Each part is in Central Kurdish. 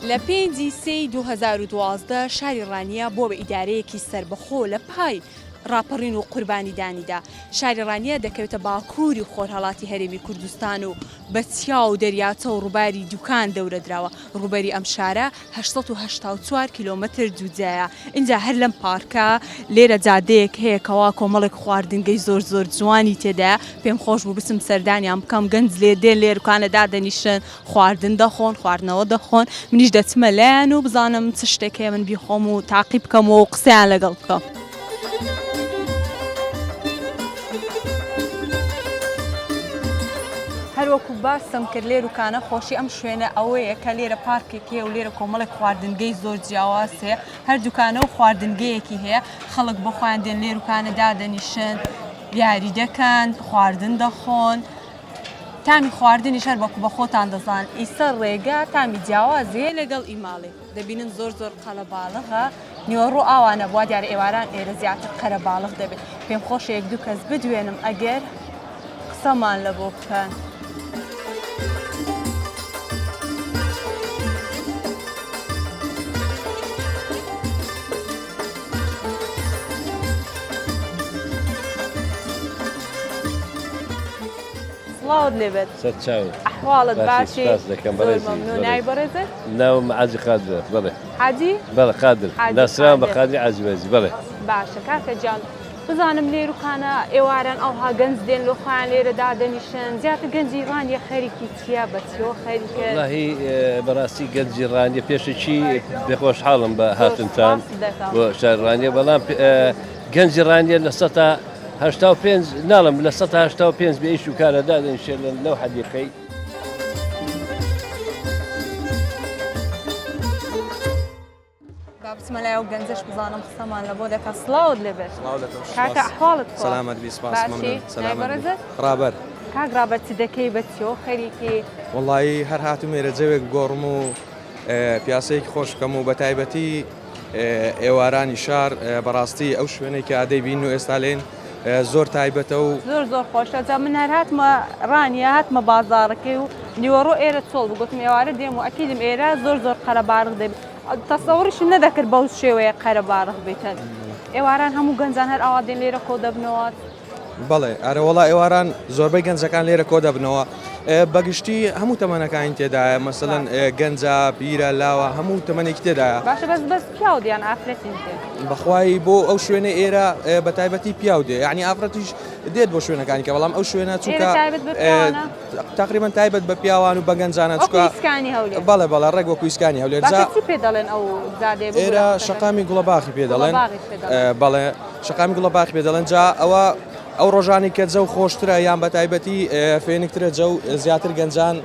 لە پێنجی سێی 2012 شاری ڕانیە بووە بە ئیدارەیەکی سەربەخۆ لە پای ڕاپەڕین و قوربانیدانیدا. شاری ڕانیە دەکەوێتە باکووری خۆرهەڵاتی هەرێمی کوردستان و بە چیا و دەریاچە و ڕووباری دوکان دەورە دراوە. ڕووبەری ئەم شارە 884 کیلۆمەتر دووجایە. ئینجا هەر لەم پارکە لێرە جادەیەک هەیە کەوا کۆمەڵێک خواردنگەی زۆر زۆر جوانی تێدایە. پێم خۆش بوو بچم سەردانیان بکەم. گەنج لێ دێن لێروکانە دادەنیشن، خواردن دەخۆن، خواردنەوە دەخۆن. منیش دەچمە لایان و بزانم چ شتێک هەیە من بیخۆم و تاقی بکەمەوە و قسەیان لەگەڵ بکەم. هەروەکو باسم کرد لێروکانە خۆشی ئەم شوێنە ئەوەیە کە لێرە پارکێک هەیە و لێرە کۆمەڵێک خواردنگەی زۆر جیاواز هەیە هەر دوکانە و خواردنگەیەکی هەیە خەڵک بۆ خۆیان دێن لێروکانە دادەنیشن یاری دەکەن خواردن دەخۆن تامی خواردنیش هەر وەکو بە خۆتان دەزان ئیسە ڕێگا تامی جیاوازی هەیە لەگەڵ ئیماڵی دەبینن زۆر زۆر قەلەباڵغە نیوەڕۆ ئاوا نەبووە دیارە ئێواران ئێرە زیاتر قەرەباڵغ دەبێت پێم خۆشە یەک دوو کەس بدوێنم ئەگەر قسەمان لە بۆ بکەن. سڵاوت لێبێت سەرچاوت ئەحواڵت باشی باشی سپاس دەکەم زۆر بەڕێزی مەمنون بەڕێزی ناوی بەڕێزت ناوم حاجی قادرە بەڵێ حاجی بەڵێ قادر حاجی ناسراوم بە قادر قادری حاجی بەرزی بەڵێ باشە کاکە گیان بزانم لێروکانە ئێواران ئەوها گەنج دێن لۆ خۆیان لێرە دادەنیشن زیاتر گەنجی ڕانیە خەریکی چییە بە چیەوە خەریکن وەڵاهی بەڕاستی گەنجی ڕانیە پێشەکی پێخۆشحاڵم بە زۆر هاتنتان سپاست دەکەم بۆ شاری ڕانیە بەڵام گەنجی ڕانیە لە سەتا 85 ناڵم لە سەتا 85 بێ ئیش و کارە دادەنیشێ لەو حەدیقەی. با بچمە لای ئەو گەنجەش بزانم قسەمان لە بۆ دەکات سڵاوت لێ بێت سڵاو دەکەم کاکە سپاس. ئەحواڵت خۆ سەلامەت بی سپاس باشی مەمنون ناوی سەلامەت بی بەڕێزت ڕابەر کاک ڕابەر چ دەکەی بە چیەوە خەریکی وەڵایی هەر هاتووم ئێرە جەوێک بگۆڕم و پیاسەیەکی خۆش بکەم و بە تایبەتی ئێوارانی شار بەڕاستی ئەو شوێنەی کە دەیبین و ئێستا لێن زۆر تایبەتە و زۆر زۆر خۆشە جا من هەر هاتمە ڕانیە هاتمە بازاڕەکەی و نیوەڕۆ ئێرە چۆڵ بوو گوتم ئێوارە دێم و ئەکیدم ئێرە زۆر زۆر قەرەباڵغ دەبێت تەسەوڕیشم نەدەکرد بەو شێوەیە قەرەباڵغ بێتن ئێواران هەموو گەنجان هەر ئاوا دێن لێرە کۆ دەبنەوە بەڵێ ئەرە وەڵا ئێواران زۆربەی گەنجەکان لێرە کۆ دەبنەوە بەگشتی هەموو تەمەنەکانی تێدایە مەسەلەن گەنجە پیرە لاوە هەموو تەمەنێکی تێدایە باشە بەس بەس پیاو دیان ئافرەتیش دێن بەخوای بۆ ئەو شوێنە ئێرە بە تایبەتی پیاو دێ یعنی ئافرەتیش دێت بۆ شوێنەکانی کە بەڵام ئەو شوێنە چونکە تایبەت بە پیاوانە تقریبا تایبەت بە پیاوان و بە گەنجانە چونکە ئیسکانی هەولێر بەڵێ بەڵێ ڕێک وەکو ئیسکانی هەولێر جا چی پێ دەڵێن ئەو جادەیە ئێرە شەقامی گوڵەباخی پێ دەڵێن بەڵێ شەقامی گوڵەباخی پێ دەڵێن جا ئەوە ئەو ڕۆژانی کە جەو خۆشترە یان بە تایبەتی فێنکترە جەو زیاتر گەنجان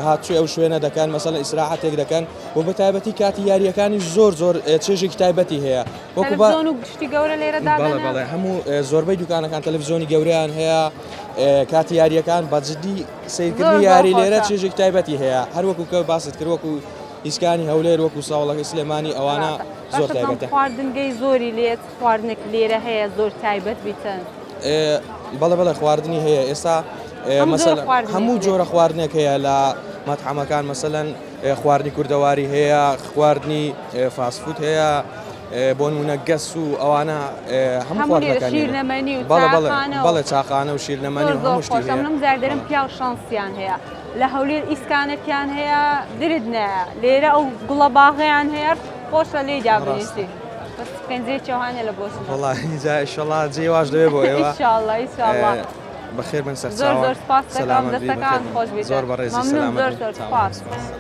هاتووی ئەو شوێنە دەکەن مەسەلەن ئیسراحەتێک دەکەن و بە تایبەتی کاتی یاریەکانی زۆر زۆر چێژێکی تایبەتی هەیە وەکو تەلەفزیۆن و شتی گەورە لێرە دادەنێن؟ بەڵێ هەموو زۆربەی دوکانەکان تەلەفزیۆنی گەورەیان هەیە کاتی یاریەکان بە جدی سەیرکردنی یاری لێرە چێژێکی تایبەتی هەیە هەروەکو کە باست کرد وەکو ئیسکانی هەولێر وەکو ساوڵەکەی سلێمانی ئەوانە زۆر تایبەتە. خواردنگەی زۆری لێت خواردنێک لێرە هەیە زۆر تایبەت بیتن؟ بەڵێ بەڵێ خواردنی هەیە ئێستا هەموو جۆرە خواردنێک هەیە لە مەتعەمەکان مەسەلەن خواردنی کوردەواری هەیە خواردنی فاستفود هەیە بۆ نمونە گەس و ئەوانە هەموو خواردنەکان شیرنەمەنی و بەڵێ بەڵێ بەڵێ چاخانە و شیرنەمەنی و هەموو شتی هەیە منم زار دەرم پیاو شانسیان هەیە لە هەولێر ئیسکانەکیان هەیە درت نایە لێرە ئەو گوڵە باغیان هەیە خۆشە لێی دابنیشتی بەس پێنجەی چاوانە لە بۆ وەڵاهی جا ئیشەڵا جێی واش دەوێ بۆ ئێوە ئیشاڵڵا ئیشاڵڵا بەخێر بن زۆر سەرچاوان زۆر سپاس دەکەم سەلامەت بی دەستەکان بەخێر خۆش بن بیت زۆر بەڕێزی مەمنون سەلامەت زۆر بن زۆر چاوان سپاس سپاس.